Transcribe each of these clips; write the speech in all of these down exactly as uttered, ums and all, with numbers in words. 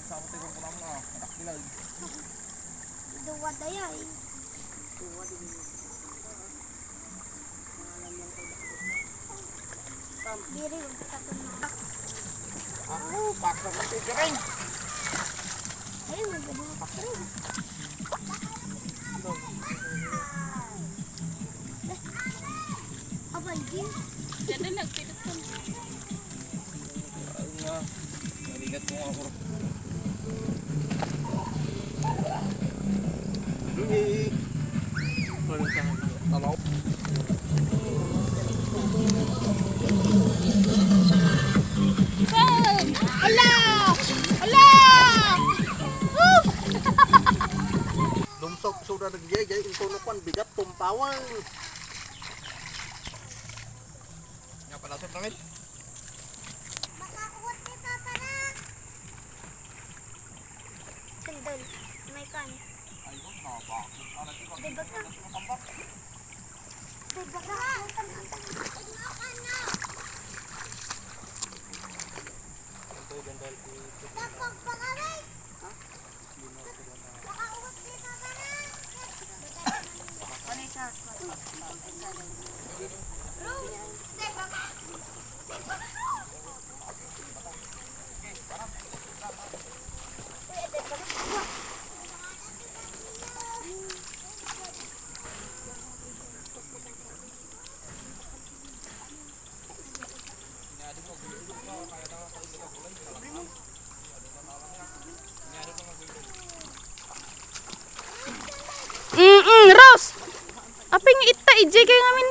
Sama tayo kung kunam na, anak nila. Duwa daya eh. Duwa din. Diri, magkataon na. Ako, paksa mo, Tito Ring. Ay, magkataon na, Tito Ring. Abay, Jim. Diyan na, nagpindot ko. Ayun nga. Naligat ko nga, bro. Tama. Ala! Ala! Woo! Dumtop, suda, nag-, jay, jay, intono kwan, bigat, tumpawang. Nga pala, sir, namin? Makakuha kita, tara! Sandal. May kan. Di ba ka? Di ba ka? Tapos pa kami. Mm-mm, Rose! Apay nga itta, ijay kayo ngamin.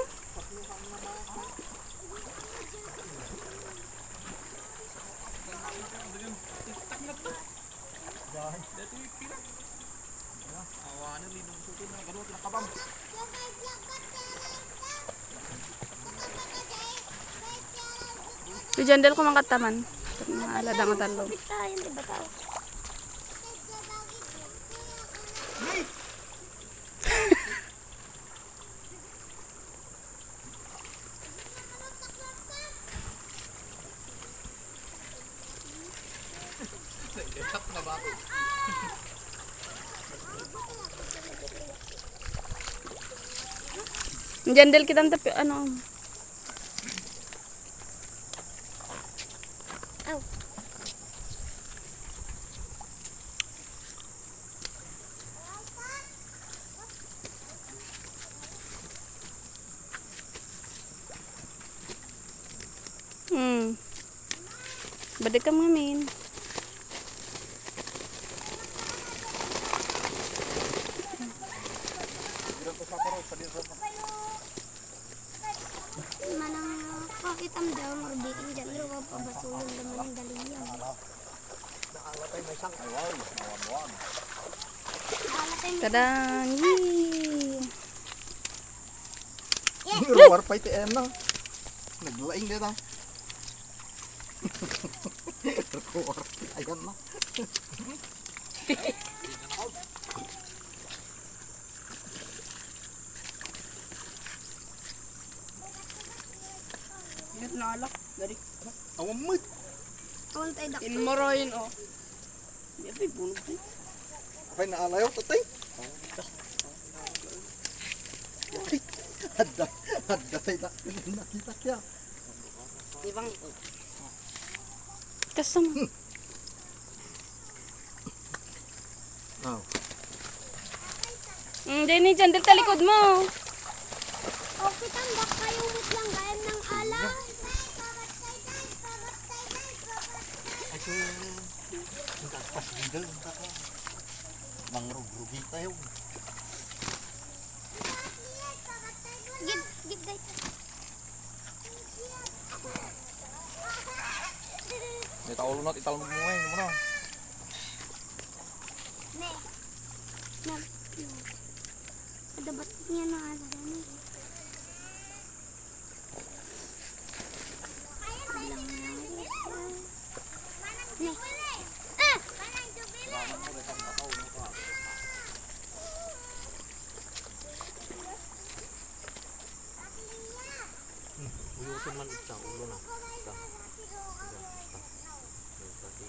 Ijandal ko man kataman. Mga alada nga tallo. Jandal kita tapi ano. Aw. Hmm. Balik ka, Mamin. Manang, pakita mo daw, marbikin dyan, pero papabasulon naman yung dalihan. Alatay may sang-, ay, wow, buwan-buwan. Alatay may Tadang! Yee! Ruwar pa iti em na. Naglaing dita. Ruwar. Ayan na. Ingat na alak, dari. Awan mo. Awan tayo, dakto. Inmoroyin, oh. Di, apay, bunog tayo. Apay, naalayaw, tatay. Hadda, hadda tayo, dakto. Nakita kaya. Di bang, Kasama. Aw. Mm, Jenny, dyan, dito talikod mo. Okay, tambak kayo, wait lang, gayam ng ala. Ay, so, ang tagpas dito, ang tagpas. Mangrugi tayo. Gid, gid, guys. Dita ulo na, italmog mo ngayon, ano mo na? Ne. Ne. Ada ba't niya na, ano, ne? Bilang na. Ne. Ah! Hmm, uyusin man ita, ulo na. Ita. Ita, ita. Ita ti,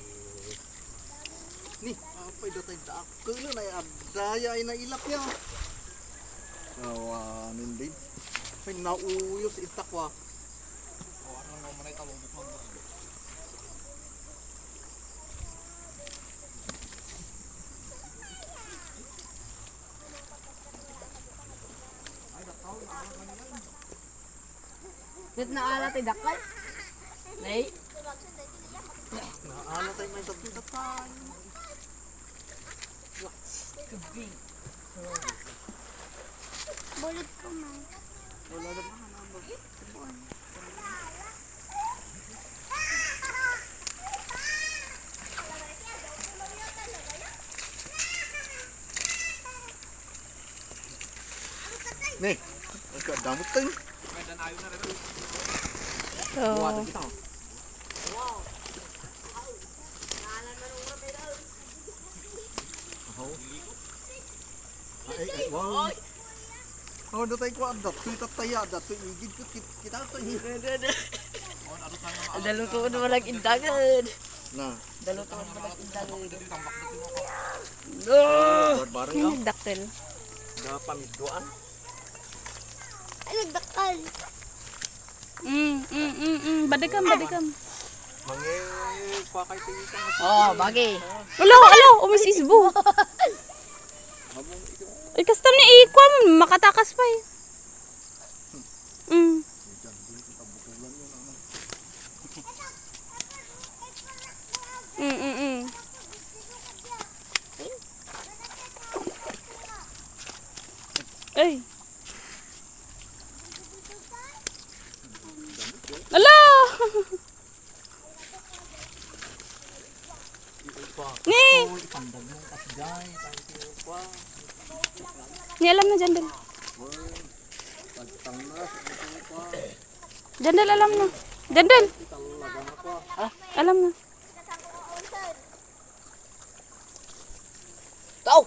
Ni, apay, datay dakkel, ay, agdaya ay nailak ya. Awa, nindin. Ay, nauyos itak wa. Awa, ano, ano, manay tawag ko. Ket naala tay dakkel. Nay. Naala tay may dakkel. Could be. Bulit ko man. Wala na. Ni, agka damot tayo. Oh. Ay, ay, wow. Oh, datay ko, ang datoy tataya, datoy igid ko, kit-, kita to, eh. Dalutuon mo lang indangan. Na. Dalutuon mo lang indangan. No! Barbaro. Ay, nagdakkel. Da pamiduan. Ay, nagdakkel. Mm, mm, mm, mm. Badikam, badikam. Mangi, pakay ti ikang. Oh, bagi. Alo, alo, umis isbo. Ay, kasta ni ikuan, makatakas pa eh. Mm. Mm, mm, mm. Ay. Ala! Ni! Ni, alam na, Jandal. Jandal, alam na. Jandal! Alam na. Tao!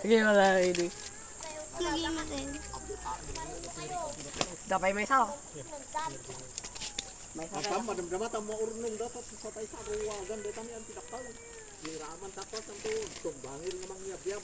Sige, wala, hindi. Sige, matay. Dapay may isa, oh. May isa. Asam, madamdama, tamo urnong dapat sa tayo sa ruwagan, dito ni ang pinakpal. Niraman tapos ang tuwag, tumbangil namang yab-yab.